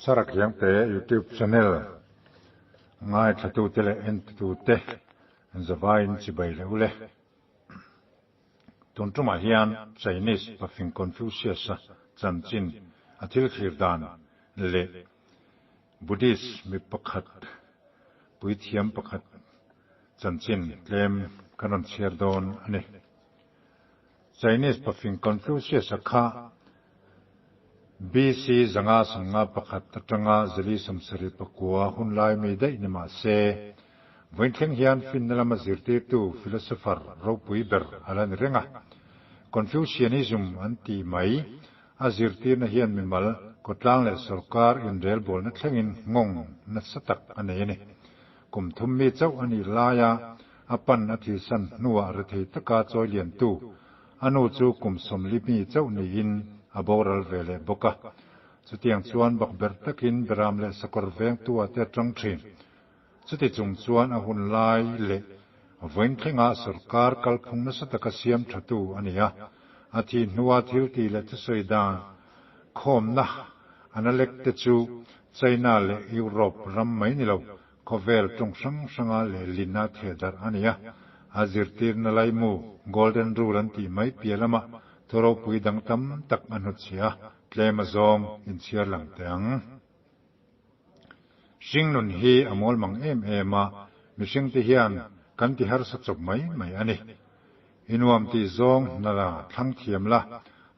Sarak Hiangte YouTube channel ngaithlatute leh entitute zavaiin chibai leh ule. Tun tumah hian Chinese pafing Confucius-a chanchin a thil thlir dan leh Buddhist mi pakhat, puithiam pakhat chanchin tlem kan rawn chhiar dawn a ni. Chinese pafing Confucius-a kha BC 551 atanga 479 hun lai mi daih ni mah se, vawiin thleng hian finna lama zirtirtu philosopher ropui ber a la ni reng a. Confucianism an tih mai a zirtirna hian mimal, khawtlang leh sawrkar inrelbawlna thlengin nghawng nasa tak a nei a ni. Kum thum mi chauh a nih laia a pan a thilsan hnuah rethei taka chawi liantu A nu chu kum 40 mi chauh niin a boral ve leh bawk a. Chutiang chuan bakberh takin Beram leh Sakawr vengtu a te atang thin. Chuti chung chuan a hun lai leh vawiin thlengah sawrkar kalphung nasa taka siam thatu a ni a. A thih hnua thil tih leh thusawi dan khawmna analek te chu China leh Europe ram mai ni lo Khawvel tawng hrang hranga lehlina thehdarh a ni a, a zirtirna laimu, Golden Rule an tih mai piah lamah thu ropui dang tam tak a hnutchhiah a, tlem a zawng inchhiar lang teh ang. Hringnun hi a mawl mang em em a, mihringte hian kan ti harsa chawp mai mai a ni. I nuam tih zawng hna la thlang thiam la,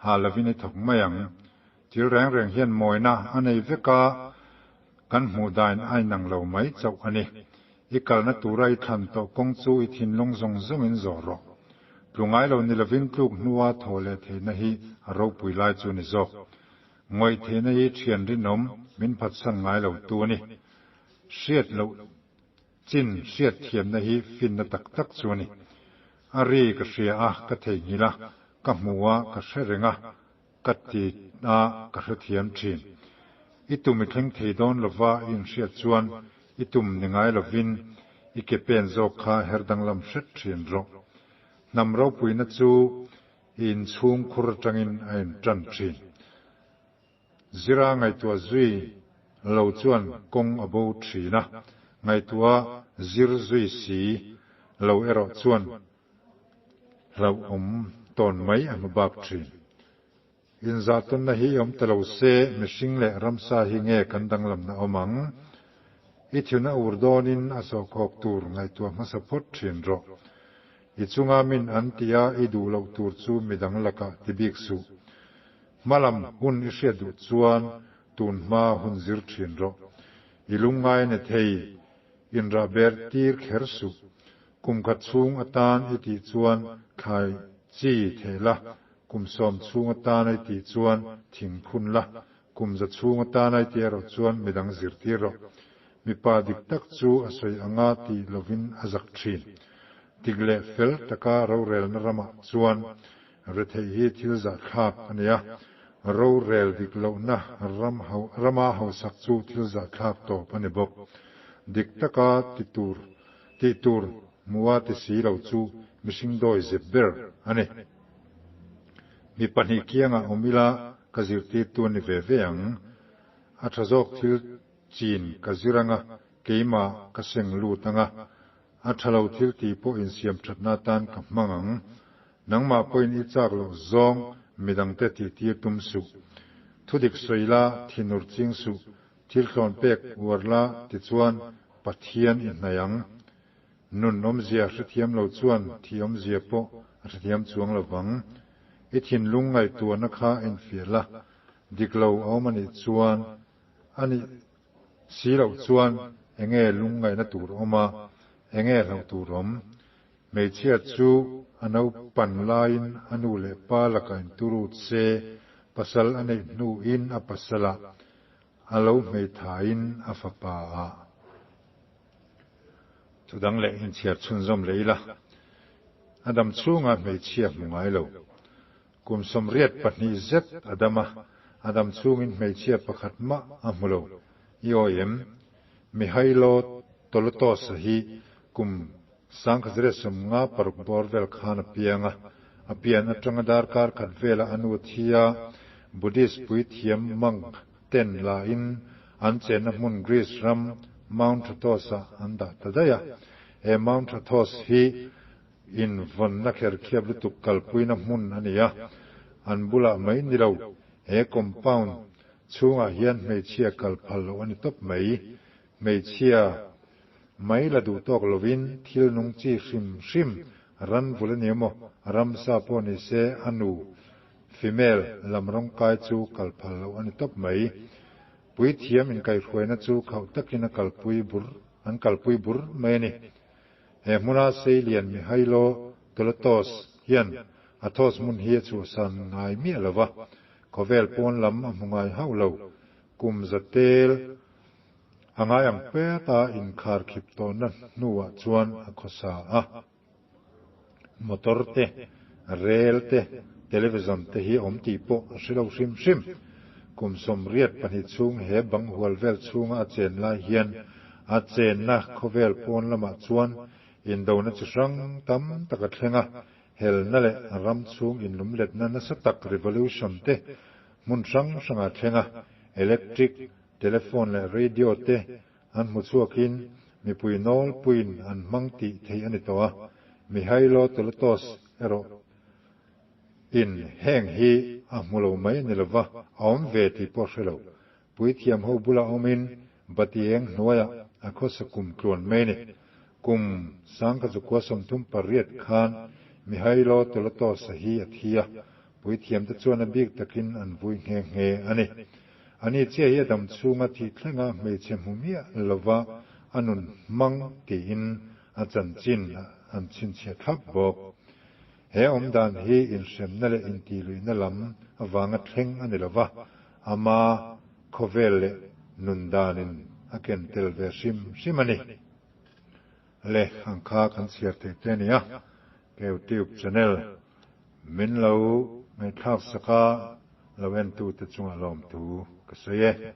ha lovin i thawk mai ang. Thil reng reng hian mawina a nei vek a, Kan hmuh dain a inang lo mai chauh a ni. I kalna tura i thlan tawh kawng chu i thinlung zawng zawngin zawh rawh. Tlu ngai lo ni lovin tluk hnua thaw leh theihna hi a ropui lai chu ni zawk. Ngawih theihna hi thian rinawm min phatsan ngai lo tu a ni. Hriat loh chin hriat thiamna hi finna tak tak chu a ni. A ri ka hria a, ka theihnghilh a, ka hmu a, ka hre reng a, Ka ti a, ka hrethiam thin. I tum i thleng thei dawn lova i inhriat chuan i tum ni ngai lovin i ke pen zawk kha her danglam hret thin rawh. Hnam ropuina chu i inchhung khur atangin a intan thin. Zira ngaihtuah zui lo chuan kawng a bo thin a, ngaihtuah zir zui si lo erawh chuan Hlauhawm tawn mai a hmu bak thin. Inzahtawnna hi awm ta lo se, mihring leh ramsa hi nge kan danglamna awm ang? I thuna ur dawnin a sawhkhawk tur ngaihtuah hmasa phawt thin rawh. I chunga min an tia i duh loh tur chu midang lakah ti bik suh. Hmalam hun i hriat duh chuan tun hma hun zir thin rawh. I lungngai ni thei, inrahber tir kher suh. Kum khat chhung atan i tih chuan thlai chi theh la, kum 10 chhung atan i tih chuan thing phun la, kum 100 chhung atan i tih erawh chuan midang zirtir rawh. Mipa dik tak chu a sawi anga tih lovin a zak thin. Dik leh fel taka rorelna ramah chuan retheih hi thil zahthlak a ni a, rorel dik lohna rama hausak chu thil zahthlak tawp a ni bawk. Dik taka ti tur Tih tur hmuha ti si lo chu mihring dawi zep ber a ni. Mi pahnih kiangah awm ila ka zirtirtu a ni ve ve ang. A tha zawk thil chin ka zir anga keimah ka seng lut anga, a tha lo thil tih pawh insiam thatna atan ka hmang ang. Nangmah pawhin i chak loh zawng midangte tihtir tum suh. Thudik sawi la, thinur ching suh, Thil thlawn pek uar la tichuan Pathian i hnaih ang. Nun awmzia hrethiam lo chuan thi awmzia pawh a hrethiam chuang lo vang. I thinlung ngaihtuahna kha enfiah la, dik lo a awm a nih chuan a nih si loh chuan enge lungngaihna tur awm a, enge hlauh tur awm? Hmeichhia chu a naupan laiin a nu leh pa lakah inturut se, pasal a neih hnuin a pasalah A lo hmeithaiin a fapa a. Thudang leh inchhiar chhunzawm leh ila, a dam chhunga hmeichhia hmu ngai lo. Kum 82 zet a dam a, a dam chhungin hmeichhia pakhat mah a hmu lo. I awi em? Mihailo Tolotos-a hi kum 1956 bawr vel khan a piang a, a pian atanga darkar khat vela a nu thi a, Buddhist puithiam monk ten lahin an chenna hmun Greece ram Mount Athos-ah an dah ta daih a. He Mount Athos hi invawnna kherkhiap lutuk kalpuina hmun a ni a, an bulah mai ni lo, he compound chhungah hian hmeichhia kal phal loh a ni tawp mai. Hmeichhia mai la duh tawk lovin thil nung chi hrim hrim ran vul a ni emaw, ramsa pawh ni se a nu, female, lam rawngkai chu kal phal loh a ni tawp mai. Puithiam inkaihhruaina chu khauh takin a kalpui bur an kalpui bur mai a ni. He hmuna Seilian Mihailo Tolotos hian Athos hmun hi a chhuahsan ngai miah lo va, khawvel pawn lam a hmu ngai hauh lo. Kum za tel A ngai ang pet a inkhar khip tawhna hnuah chuan a khawsa a. Motor te, rel te, television te hi awm tih pawh a hre lo hrim hrim. Kum 82 chhung he bang hual vel chhunga a chen lai hian a chenna khawvel pawn lamah chuan indona chi hrang tam tak a thleng a, helna leh ram chhung inlumletna nasa tak revolution te hmun hrang hrangah a thleng a, electric, Telephone leh radio te an hmu chhuakin mipui nawlpuiin an hmang tih theih a ni tawh a, Mihailo Tolotos erawh in heng hi a hmu lo mai a ni lova, a awm ve tih pawh a hre lo. Puithiam ho bulah awmin Batieng hnuaiah a khawsa kum tluan mai a ni. Kum 1938 khan Mihailo Tolotos-a hi a thi a, puithiamte chuan a bik takin an vui nghe nghe a ni. Ani chiah hi a dam chhunga thih thlenga hmeichhe hmu miah lova a nun hmang tiin a chanchin an chhinchhiah thlap bawk. He awmdan hi inhremna leh intihluihna lam avanga thleng a ni lova, ama khawvel leh nun danin a ken tel ve hrim hrim a ni. Le, ang kha kan chhiar theih te a nia, ka YouTube channel min lo ngaihthlak sak a, lo entute chungah lawmthu ka sawi e.